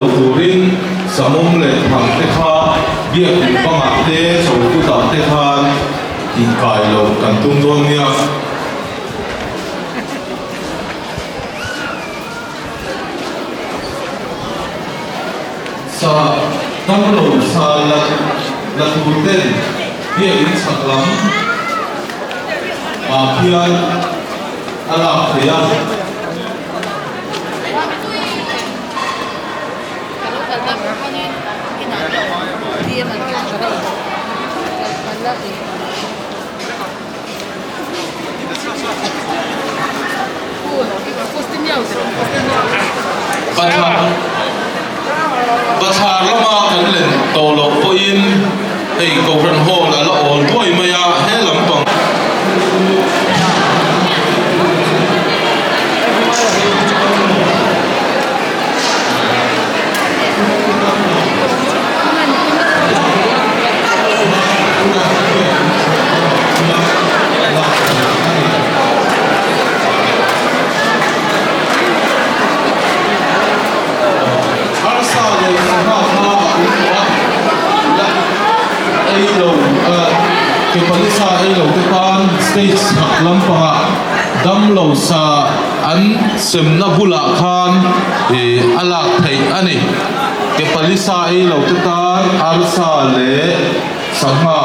Turin Samawm leh Thang te kha biakin bangah te chawlhkutah te khan inkai loh kan tum dawn nia. Sa damlo sa la la tur ten biakin chhak lam ah khian a lak theih a. Bathlar lama kan len tawh loh pawhin hei Kohhran Hall a la awl duai mai a, he lampang. Arsa leh sangha kha a awm tawh a, la ei lo ke palisa ei lo te tan stage chhak lampangah damlo sa an semna bulah khan ih a lak theih a ni. Ke palisa ei lo te tan arsa leh sangha.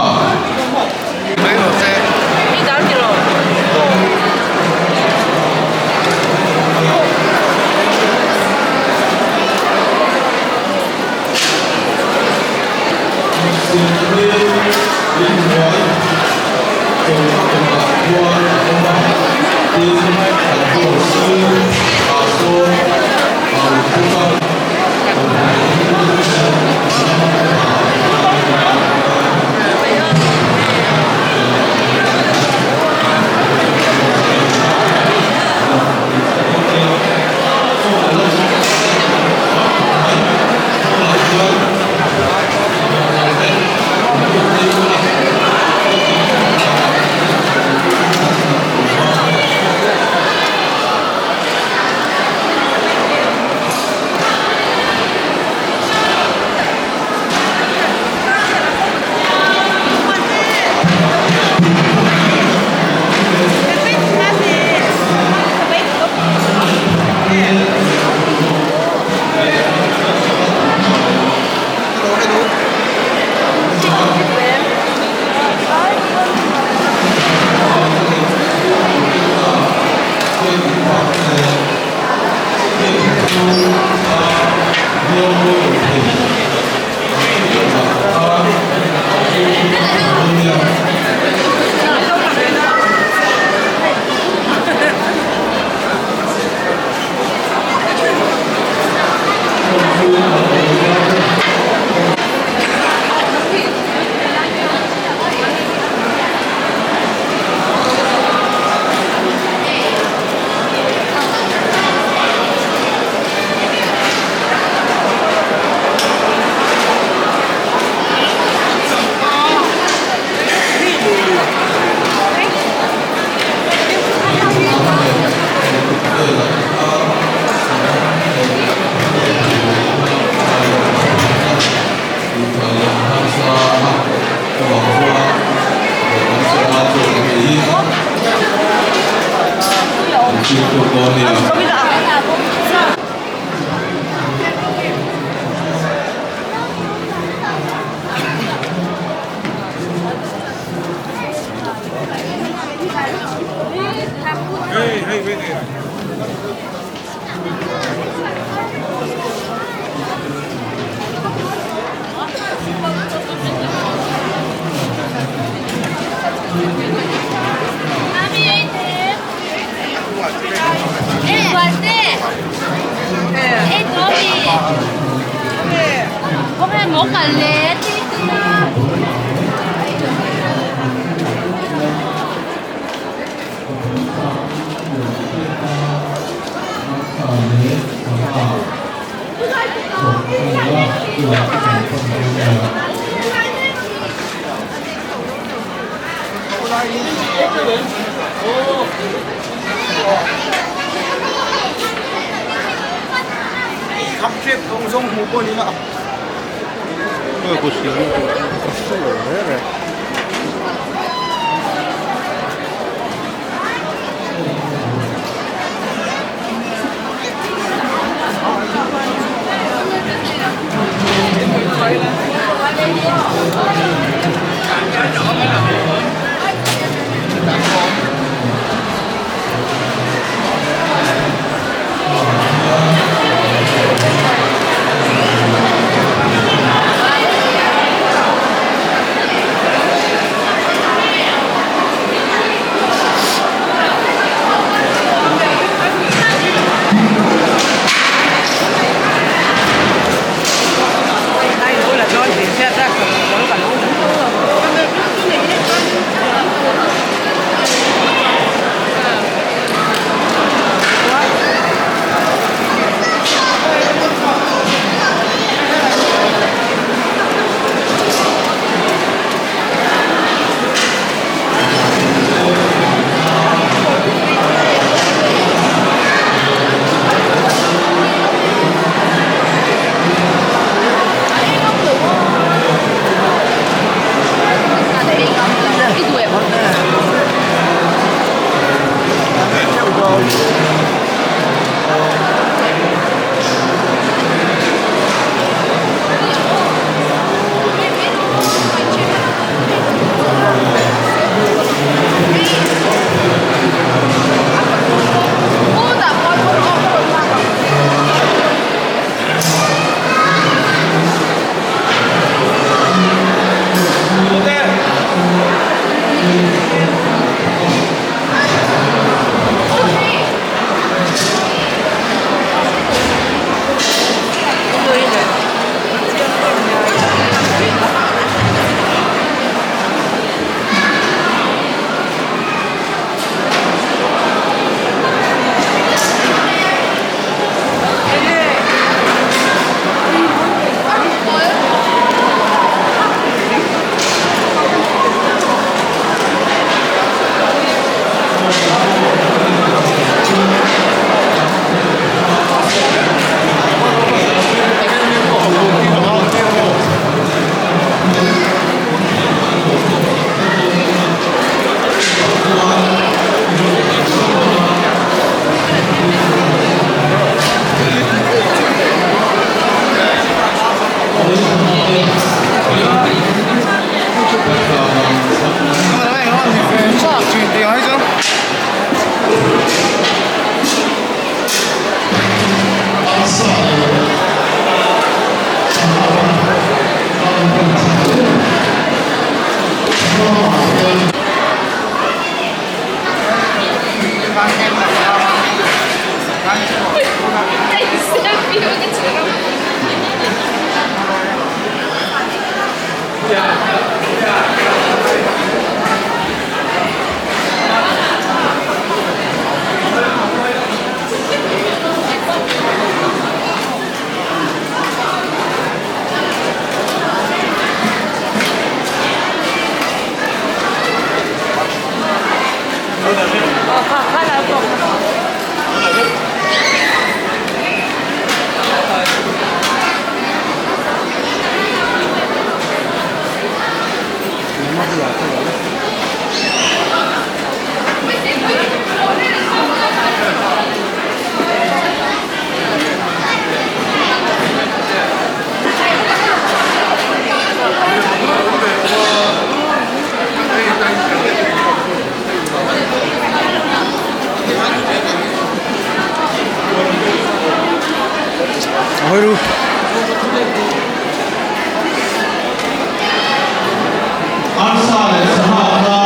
Arsa leh sangha kha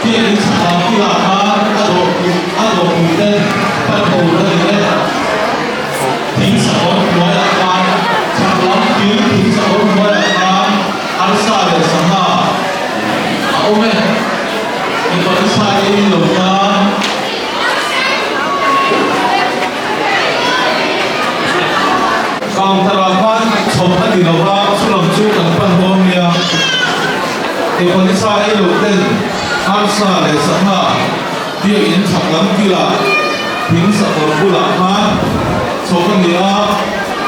biakin chhakah kilah khan a dawhpui a dawhpui te pan tur a ni e. Thing sakawr hnuaiah khan chhak lam kil thing sakawr hnuaiah khan arsa leh sangha a awm e. Mipa nasa ei lo tan. Counter ah khan chhawp a ni lo a, chulam chu kan pan dawn nia. Keipawh nisa ei loh ten arsa leh sangha biakin chhak lam kilah thing sakawr bulah khan chhawp a ni a.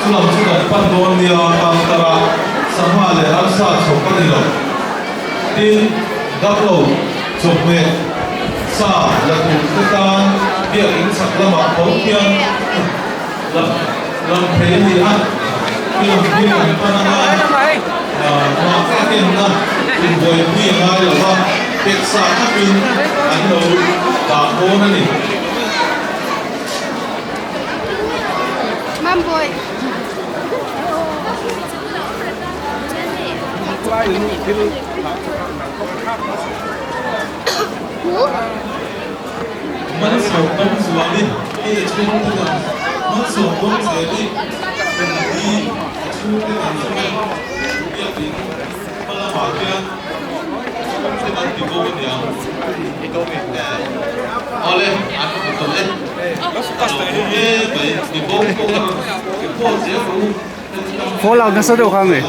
Chulam chu kan pan dawn nia counter ah sangha leh arsa chhawp a ni lo. Tin, damlo chawhmeh sa la tur te tan biakinn chhak lamah tho khian lam lam thei a ni a. Chulam hi kan pan anga mah a kenna inbuaipui a ngai lo va, pek sa thlapin an lo dah dawn a ni. Malsawm Zuali hi a chhungte nen Malsawm Zeli hi a chhungte nen chuan biakin hma lamah hian chhungte an ti bo aniang. Awle an hmu tawh e. A lo hmu hle mai ti bo pawh a report zel rawh u. Fall out nasa deuh kha nge.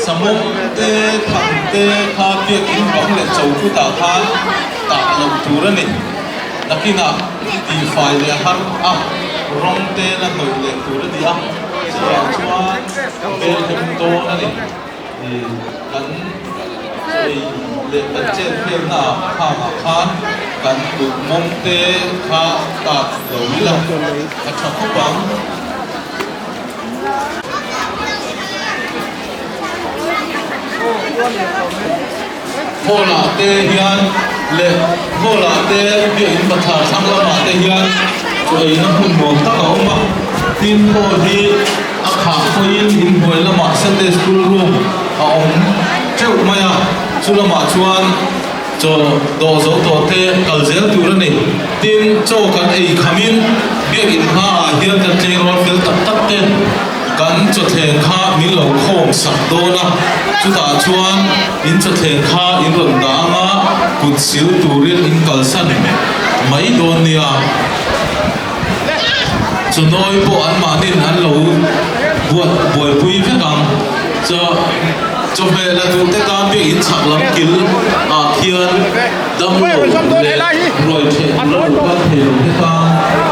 Samawm te thang te kha biakin bang leh cho kutah khan tah loh tur a ni. Nakinah tihfai leh har a rawng te la hnawih leh tur a ni a, chuvang chuan bel hem dawn a ni. Kan ei leh kan chet velna khangah khan kan kut mawng te kha tat lo ila a tha khawp ang. Hall ah te hian leh hall ah te biakin bathlar thlang lamah te hian chaw eina hmun nuam tak a awm a, tin hall hi a khah pawhin inhnuai lamah Sunday school room a awm teuh mai a, chu lamah chuan chaw dawh zo tawh te kal zel tur a ni. Tin chaw kan ei khamin biakin hmaah hian kan tleirawl fel tak tak te. Kan chawthleng kha min lo khawm sak dawn a, chutah chuan in chawthleng kha in rawn dah ang a, kut sil turin in kalsan mai dawn nia. Chawnawi pawh anmahnin an lo buat buaipui vek ang. Chaw chawhmeh la duh te tan biak in chhak lam kil ah khian damlo leh ruai theh lo kal thei lo te tan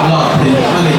lak theih a ni.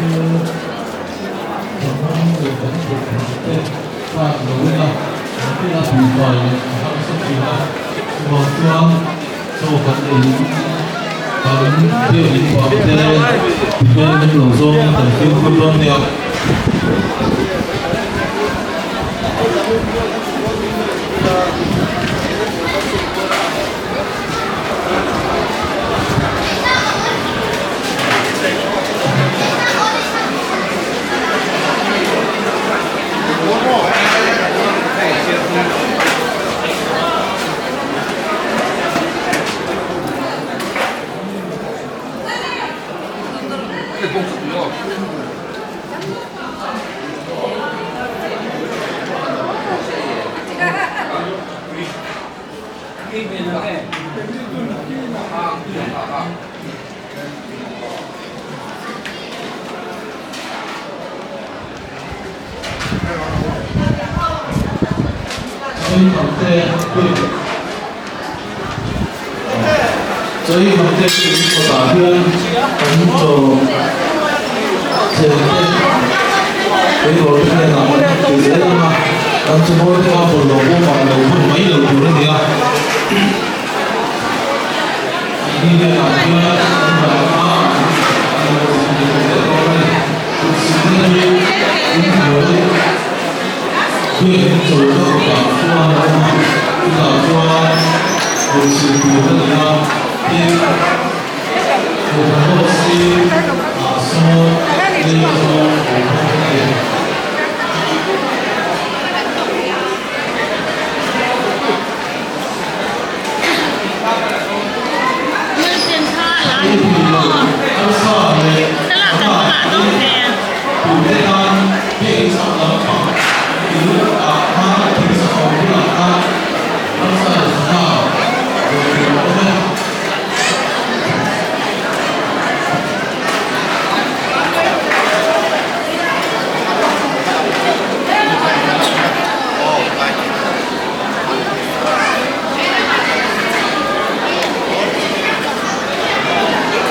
te chakna leh kan kohhran te tan lo ila an tina tihfai leh a harsa thin a, chuvang chuan chaw kan ei kan biak in bang te tihmel nem lo zawngin kan fimkhur dawn nia. Chawi kham te pek kawtah hian kan chaw cheng te tleirawl te hnenah kan ti zel ang a, kan chawhmawr te kha bawlhhlawh bawmah lo hun mai lo tur a ni a. Ni hnenah hian an dah ang a, an lo zin leh zel dawn a ni. Kutsilna hi inhnuai biakinn chawlhna kawtah chuan a awm a, chutah chuan kutsil tur a ni a, tin, Kohhran ho si ah sawn lei zawng.